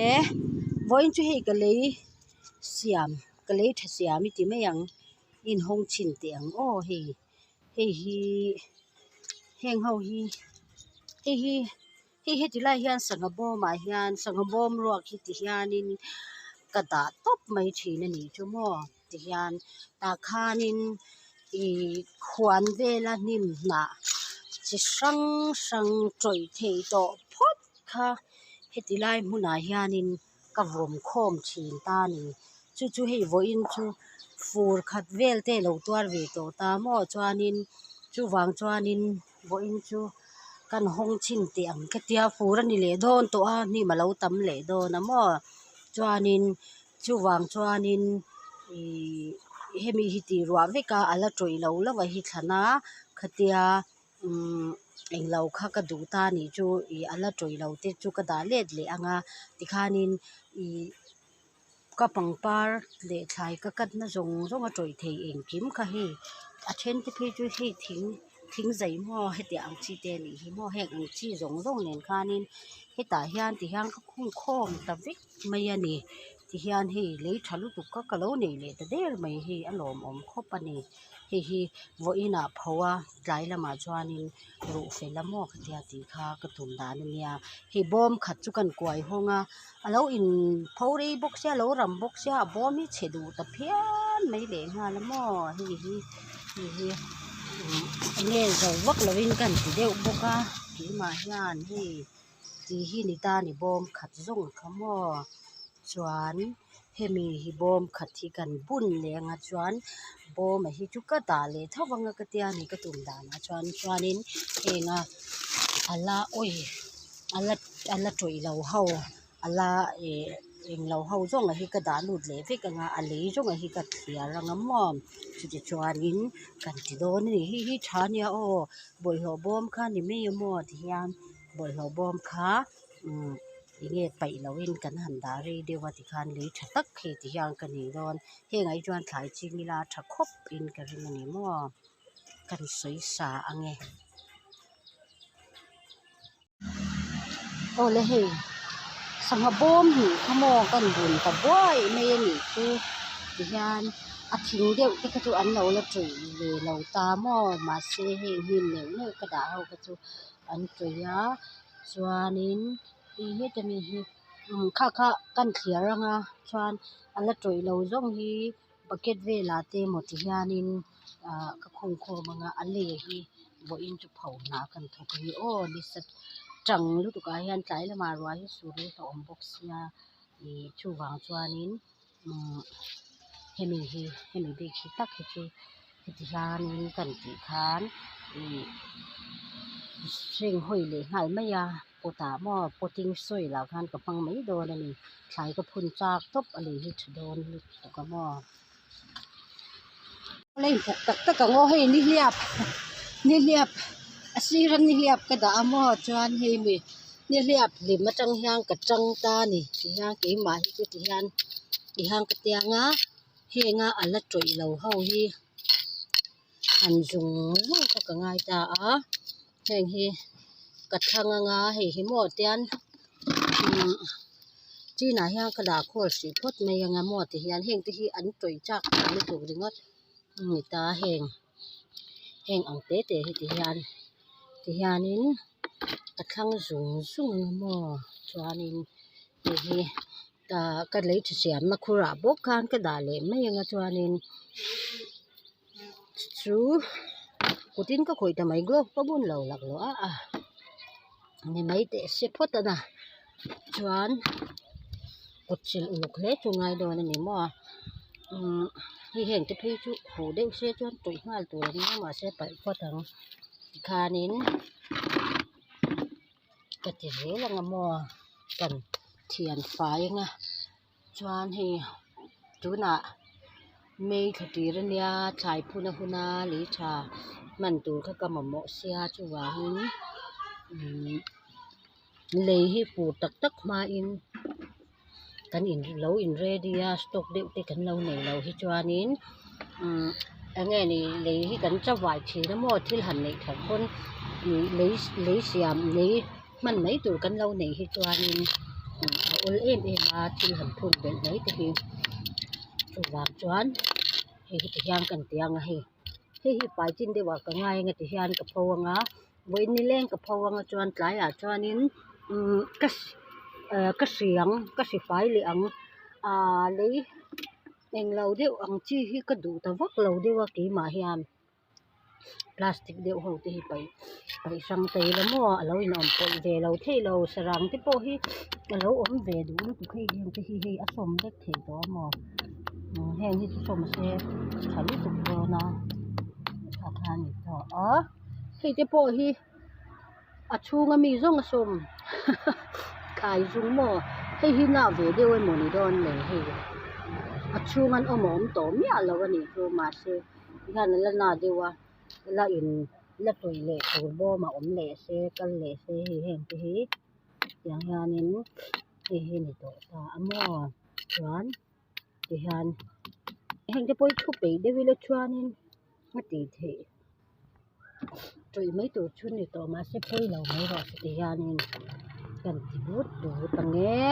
E vawiin chu hei ka lei siam ka lei tha siam i ti mai ang inhawng chhin teh ang aw hei hei hi heng ho hi hei hi hei heti lai hian sangha bawm ah hian sangha bawm ruak hi ti hianin ka dah tawp mai thin a nih chu maw tihian tah khanin ihh huan vela hnim hnah chi hrang hrang tawih theih tawh phawt kha heti lai hmunah hianin ka vawm khawm thin ta a ni chu chu hei vawiin chu fur khat vel te alo tuar ve tawh ta maw chuanin chuvang chuanin vawiin chu kan hawng chhin teh ang ka tia fur a ni leh dawn tawh a hnim alo tam leh dawn a maw chuanin chuvang chuanin ihh hemi hi tih ruah vek a ala tawih lo lo a hi thlan a khatia umm englo kha ka duh ta nih chu ih a la tawih lo te chu ka dah let leh ang a tikhanin ih ka pangpar leh thlai ka cut na zawng zawng a tawih thei engkim kha hei a then te phei chu hei thing thing zai maw hetiang ang chi te a nih hi maw heng ang chi zawng zawng nen khanin hetah hian ti hian ka khung khawm ta vek mai a ni tihian hei lei tha lutuk kha ka lo nei leh ta der mai hei a lawmawm khawp a ni. Hei hi vawiin ah pho a tlai lamah chuanin ruh fel a maw ka tia tih kha ka tum dan a nia hei bawm khat chu kan kuai hawng a a lo in pho rei bawk sia a lo ram bawk sia a bawm hi chhe duh ta phian mai leh nghal a maw hei hi hei hi umm enge zo vak lovin ka han ti deuh bawk a keimah hian hei tih hi ni ta ni bawm khat zawng kha maw chuan hemi hi bawm khat hi kan bun leh anga chuan bawm a hi chu ka dah leh tho anga ka tia ni ka tum danah chuan chuanin heng a ala awi ala ala tawih lo ho ala ih englo ho zawng a hi ka dah lut leh vek anga a lei zawng a hi ka thliar anga maw chutichuanin kan ti dawn a ni hei hi tha ania aw bawlhhlawh bawm kha ni mai a maw tihian bawlhhlawh bawm kha umm enge paih loh in kan han dah rei deuh a tikhan lei tha tak hei ti hian ka nei dawn heng ah hi chuan thlai ching ila tha khawp in ka ring a ni maw kan sawi sa ange awle hei sangha bawm hnih kha maw kan bun ta buai mai a nih chu tihian a thing deuh te kha chu an lo la tawih ve lo ta maw mahse heng hnim neuh neuh ka dah ho kha chu an tawih a chuanin ih heta mi hi umm kha kha kan thliar anga chuan a la tawih lo zawng hi bucket velah te emaw ti hianin ah ka khung khawm anga a lei hi vawiin chu pho hna kan thawk a ni aw nisa tang lutuk ah hian tlai lamah ruah hi sur hi a awm bawk sia ih chuvang chuanin umm hemi hi hemi bik hi tak hi chu heti hianin kan tih khan ih seng hawi leh nghal mai a pot ah maw potting soil ah khan ka hmang mai dawn a ni thlai ka phun chak tawp a lei hi tha dawn lutuk a maw la inpawk tak tak ang aw hei nihliap nihliap a sir a nihliap ka dah a maw chuan hei mi nihliap hlim atang hian ka tang ta a ni tihian keimah hi chu tihian tihian ka tiang a heng a ala tawih lo ho hi han zung zung kha ka ngai ta a heng hi ka thlang anga hei hi maw tian umm chinah hian ka dah khawl hrih phawt mai anga maw ti hian heng te hi an tawih chak tawh lutuk ringawt a ni ta heng heng ang te te hi ti hian ti hianin ka thlang zung zung anga maw chuanin hei hi ah ka lei tha siamna khurah bawk khan ka dah leh mai anga chuanin chu kutin ka khawih ta mai glove ka bun lo laklawh a a ni mai teh se phawt a na chuan kut chilh uluk hle chu ngai dawn a ni maw umm hei heng te phei chu huh deuh se chuan tawih nghal tur an nia mahse paih phawt ang tikhanin ka ti zel ang a maw kan thian fai anga chuan hei tunah may thla tir ania thlai phun a hun a lei tha hman tur kha ka mamawh sia chuvangin umm lei hi fur tak tak hmain kan in lo in ready a stock deuh te kan lo nei lo hi chuanin umm eng nge ni lei hi kan chavai thin a maw thil han neih that pawn ih lei lei siam lei hman mai tur kan lo neih hi chuanin a. awl em em a thil han phun belh mai te hi chuvang chuan hei hi ti hian kan ti ang a hei hei hi pai chin deuh ah ka ngai ang a ti hian ka pho ang a vawiin nileng ka pho ang a chuan tlaiah chuanin umm ka ah ka hri ang ka hri fai leh ang ah lei englo deuh ang chi hi ka duh ta vak lo deuh a keimah hian. Plastic deuh ho te hi paih paih hrang ta ila maw a lo inawm pawlh ve lo theih lo sarang te pawh hi a lo awm ve duh lutuk hei heng te hi hei a sawm vek theih tawh a maw heng hi chu sawm se tha lutuk dawn a a kha ni ta a hei te pawh hi a chhunga mi zawng a sawm khai zung maw hei hi na ve deuh emaw ni dawn le hei a chhung an awm a awm tawh miah lo a nih chu mahse. Hian a la na deuh a la in la tawih leh tur bawm a awm leh se kal leh se hei heng te hi tiang hianin hei hi ni tawh ta a maw chuan tihian heng te pawh hi thu peih deuh ila chuanin a tih theih tawih mai tur chu ni tawh mahse pawi lo mai rawh se ti hianin kan ti but but ang e.